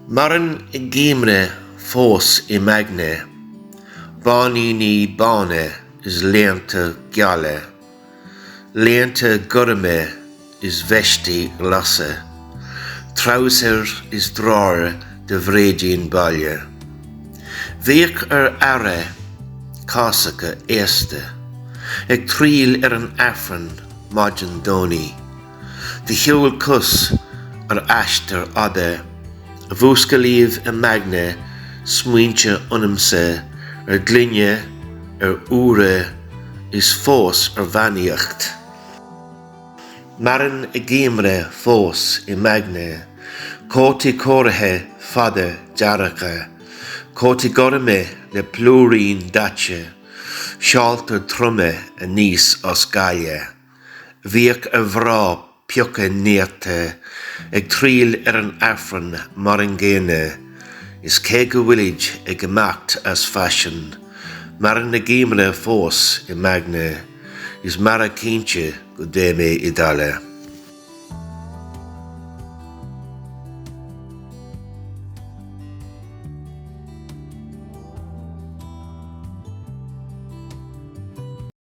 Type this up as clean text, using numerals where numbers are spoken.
Maireann a gcuimhne fós i m'aigne, báiníní bána is léinte geala, léinte gorma is veistí glasa, treabhsar is dráir de bhréidín baile. Bhíodh ar fheara cásacha aosta ag triall ar an Aifreann maidin Domhnaigh. De shiúl cos ar aistear fhada a mhúsclaíodh i m'aigne smaointe ionamsa ar ghlinne, ar úire is fós ar bheannaíocht. Maireann a gcuimhne fós i m'aigne, cótaí cóirithe fada dearga, cótaí gorma le plúirín daite, seálta troma aníos as gaile. Bhíodh ar mhná pioctha néata ag triall ar an Aifreann mar an gcéanna is cé go bhfuilid ag imeacht as faisean, maireann a gcuimhne fós i m'aigne is mairfidh cinnte go dté mé i dtalamh.